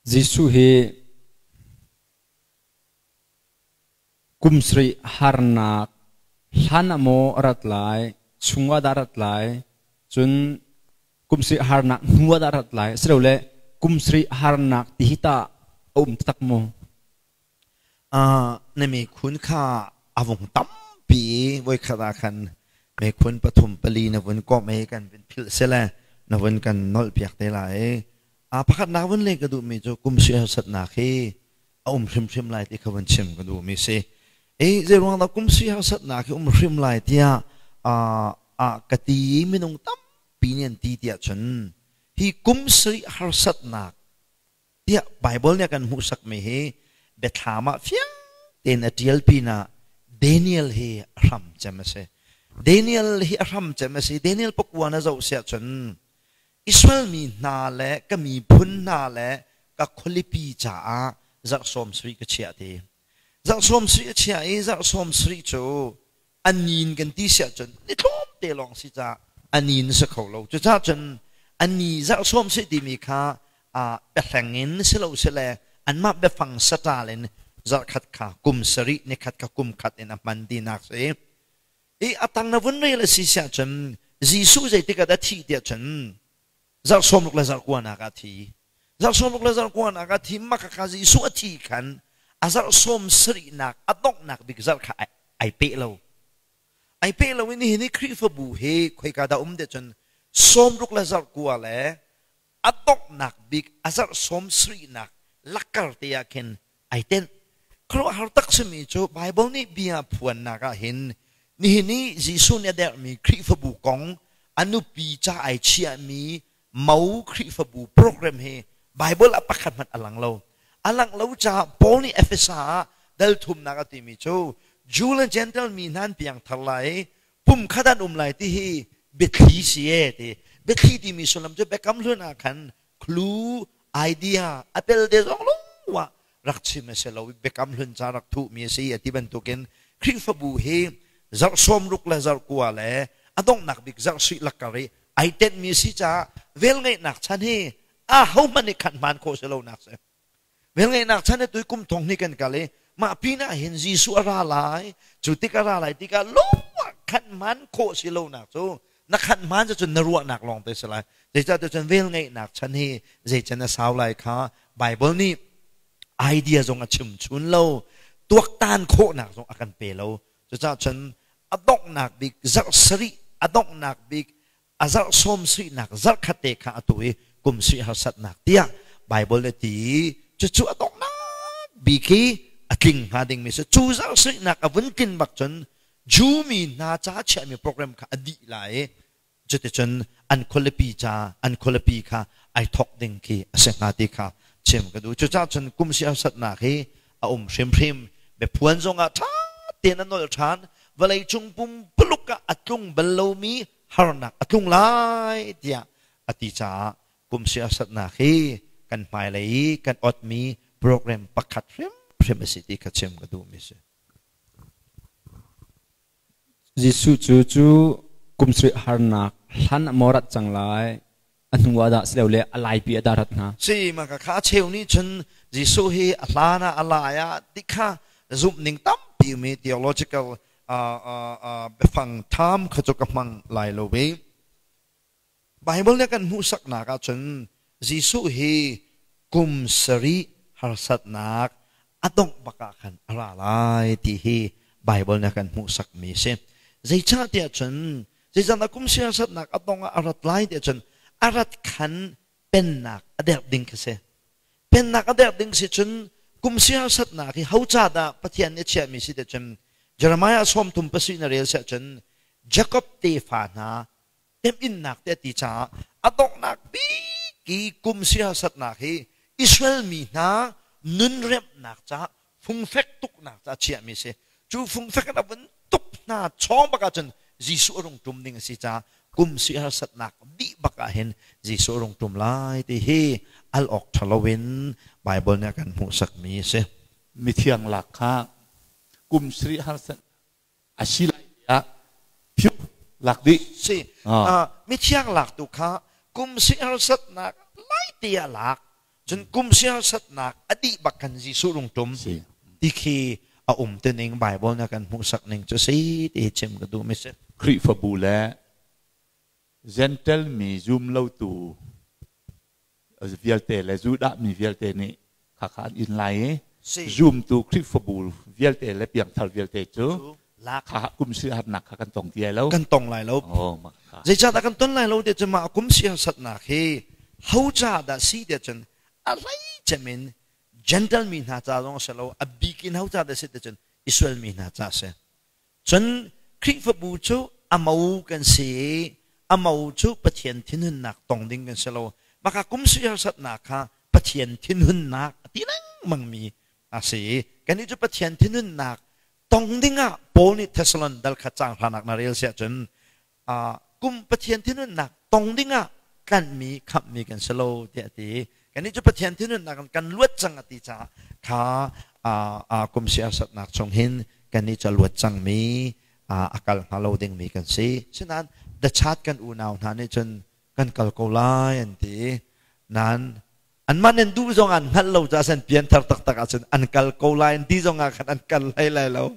Jesuh hi kum sarih harnak hlan ah maw a rat lai, chung ah dah a rat lai, cun kum sarih harnak hnu ah dah a rat lai, asilole kum sarih harnak ti hi tah a um taktak maw? Na mikhun kha a vung tampi i voikhat ah khan mikhun pathum pali na vun komh i kan vun philh sile na vun kan nolhpiak te lai. Pakhatnak vun leh ka duhmi cu kum sui harsatnak hi a um hrimhrim lai ti kha vun chim ka duhmi si. I zeiruang dah kum sui harsatnak hi um hrim lai tiah ka ti i minung tampi nih an ti tiah cun hi kum sarih harsatnak tiah Baibal nih a kan hmuhsakmi hi biathlam ah fiang tein a ṭial pinah Daniel hi a hram cem a si. Daniel hi a hram cem a si. Daniel pakua na zoh siah cun Israel mi hna le ka miphun hna le ka khualipi caah zarh sawm sarih ka chiah ti. Zarh sawm sarih a chiah i zarh sawm sarih cu a nin kan ti siah cun ni tlawmte lawng si caah a nin si kho lo. Cucaah cun a ni zarh sawm sarih timi kha biahleng in si lo sile anmah biafang saṭal in zarh khat kha kum sarih ni khat kha kum khat in a hman tinak si. I a tang na vun rel a si siah cun Jesuh zeitik ah dah thih tiah cun zarh sawmruk le zarh kuanak ah a thi. Zarh sawmruk le zarh kuanak ah a thi maka kha Jesuh a thi khan a zarh sawm sarihnak a donghnak bik zarh kha ai peh lo. Ai peh lo i nihin i Khrihfabu hi khoika dah um tiah cun sawmruk le zarh kua le a donghnak bik a zarh sawm sarihnak lakkar te ah khin ai tenh. Khuaruahhar tak simi cu Baibal nih bia phuannak ah hin nihin i Jesuh nih a derhmi Khrihfabu kong a nupi ca ai chiahmi mo Khrihfabu program hi Baibal ah pakhat hmanh a lang lo. A langh lo caah Paul nih Efesa ah dal thumnak a timi cu Jew le Gentile mi hna an piangthar lai i pumkhat an um lai ti hi biathli si e ti. Biathli timi sullam cu Biakam Hlun ah khan clue idea a tel te zong lo ah rak chim a si lo biakam hlun ca rak thuhmi a si a ti bantukin Khrihfabu hi zarh sawmruk le zarh kua le a donghnak bik zarh suih lakkar i ai tenhmi si caah velngeihnak chan hi a hohmanh nih khan hmaan khawh si lo nak si velngeihnak chan hi tui kum thong hnih kan kal i mah pinah hin Jesuh a ra lai cu tik a ra lai tikah lungah khan hmaan khawh si lo nak cu na khan hmaan cu na ruahnak lawng te si lai zeicahtiah cun velngeihnak chan hi zeican a sau lai kha Bible nih idea zong a chim chun lo tuaktan khawhnak zong a kan pe lo cucaah cun a donghnak bik zarh sarih a donghnak bik a zarh sawm sarihnak zarh khat te kha atu i kum sarih harsatnak tiah Bible nih ti cucu a donghnak bik hi a tling hnga dingmi si cu zarh sarihnak a vun tlin bak cun Jew mi hna ca chiahmi program kha a dih lai i cuticun an khualipi ca an khualipi kha ai thawk ding khi a si hnga ti kha chim ka duh. Cucaah cun kum si harsatnak hi a um hrimhrim. Biaphuan zongah ṭha tein a nolh ṭhan. Vawleicung pumpuluk ah a tlung bal lomi harnak a tlung lai tiah a ti caah kum si harsatnak hi kan hmailei i kan otmi program pakhat hrimhrim a si ti kha chim ka duhmi a si. Jesuh cu cu kum sarih harnak hlan ah maw rat cang lai, a hnu ah dah silole a laipi ah dah rat hnga? Si ma ka kha cheu nih cun Jesuh hi a hlan ah a lai ah ti kha zumh ning tampi mi theological biafang tham kha cu ka hmang lai lo ve. Baibal nih a kan hmuhsaknak ahcun Jesuh hi kum sarih harsatnak a dongh bak ah khan a ra lai ti hi Baibal nih a kan hmuhsakmi a si. Zeicahtiah cun zeicahdah kum sarih harsatnak a dongh ah a rat lai tiah cun a rat khan pennak a derh ding khi si. Pennak a derh ding si cun kum sarih harsatnak hi ho ca dah Pathian nih a chiahmi si tiah cun Jeremiah sawmthum pasarih na rel siah cun Jakob tefa hna temhinnak te a ti caah a donghnak bik i kum siasatnak hi Israel mi hna nunremhnak caah fungfek tuknak caah chiahmi si. Cu fungfek in a vun tuk hna chawng bak ahcun Jesuh a rung ṭum ding a si caah kum siasatnak dih bak ah hin Jesuh a rung ṭum lai ti hi al awk ṭha loin Baibal nih a kan hmuhsakmi a si. Mithiang lak kha kum sarih harsat a si lai tiah phiu lak dih. Si. Mithiang lak tu kha kum si harsatnak lai te ah lak. Cun kum siasatnak a dih bak kan Jesuh rungtum ti khi a um te ning Bible na kan hmuhsak ning cu si ti chim ka duh mi si. Khrihfabu le Gentle mi zum lotu vialte le Judah mi vialte nih khakha an in lai i zumtu Khrihfabu vialte le piangthar vialte cu kha kum siahatnak kha kan tong ti lai lo. Kan tong lai lo. Zeicahdah kan ton lai lo ti cu mah kum siasatnak hi ho ca dah si ti cun a hlei cem in Gentle mi hna ca zong a si lo, a bik in ho ca dah si ti cun Israel mi hna ca a si. Cun Khrihfabu cu a mo kan si i a mo cu Pathian thinhunnak tong ding kan si lo. Maka kum siasatnak kha Pathian thinhunnak a ti lengmangmi a si i kannih cu Pathian thinhunnak tong dingah Paul nih Thessalon dal khat caang hranak na rel siah cun kum Pathian thinhunnak tong dingah tlanhmi khamhmi kan si lo tiah a ti. Kannih cu Pathian thinhunnak in kan luat cang a ti caah kha kum siasatnak chung hin kannih cu a luat cangmi a kal hnga lo dingmi kan si. Sinain the chat kan unau hna nih cun kan kal ko lai an ti. Nain anmah nih an duh zong an hngalh lo caah san pianthar taktak ahcun an kal ko lai an ti zong ah khan an kal hlei lai lo.